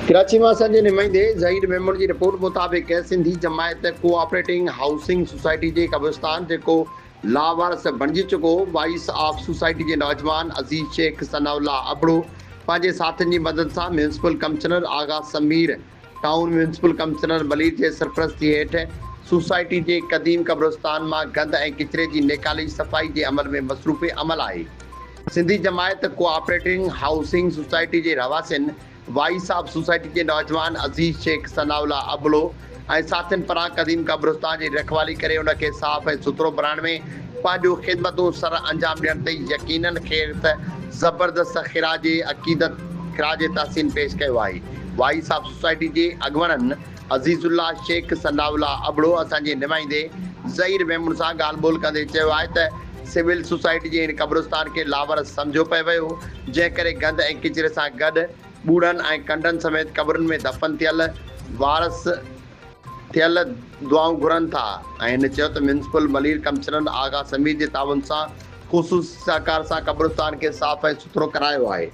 ڪراچي مان اسان جي نمائندي ظهير ميمڻ جي رپورٽ مطابق سنڌي جماعت ڪوآپريٽنگ هائوسنگ سوسائٽي جي قبرستان جيڪو لاوارث بڻجي چڪو هو وائيس آف سوسائٽي جي نوجوان عزيز شيخ ثناء الله ابڙو پنهنجي ساٿين جي مدد سان municipal commissioner Agha Sameer town municipal commissioner Malir جي سرپرستي هيٺ سوسائٽي جي قديم قبرستان مان گند ۽ ڪچري جي نيڪالي صفائي جي عمل ۾ مصروف عمل آهي. سنڌي جماعت ڪوآپريٽنگ هائوسنگ سوسائٽي جي رهواسين وائيس آف سوسائٽي جي نوجوان عزيز شيخ، ثناء الله ابڙو ۽ ساٿين پاران قديم قبرستان جي رکوالي ڪري ان کي صاف ۽ سٿرو بڻائڻ ۾ پنهنجون خدمتون سر انجام ڏيڻ تي يقينن خير ته زبردست خراج عقيدت خراج تحسين پيش ڪيو آهي. وائيس آف سوسائٽي جي اڳواڻن عزيز الله شيخ، ثناء الله ابڙو اسان جي نمائندي ظهير ميمڻ سان ڳالهه ٻولهه ڪندي چيو آهي ته سول سوسائٽي جي هن قبرستان کي لاوارث سمجهيو پئي ويو جنهن ڪري گند ۽ ڪچري سان گڏ ٻوڙن ۽ ڪنڊن سميت قبرن ۾ دفن ٿيل وارث ٿيل دعائون گهرن ٿا ۽ هن چيو ته ميونسپل ملير ڪمشنر آغا سمير جي تعاون سان خصوصي سهڪار سان قبرستان کي صاف ۽ سٿرو ڪرايو آهي.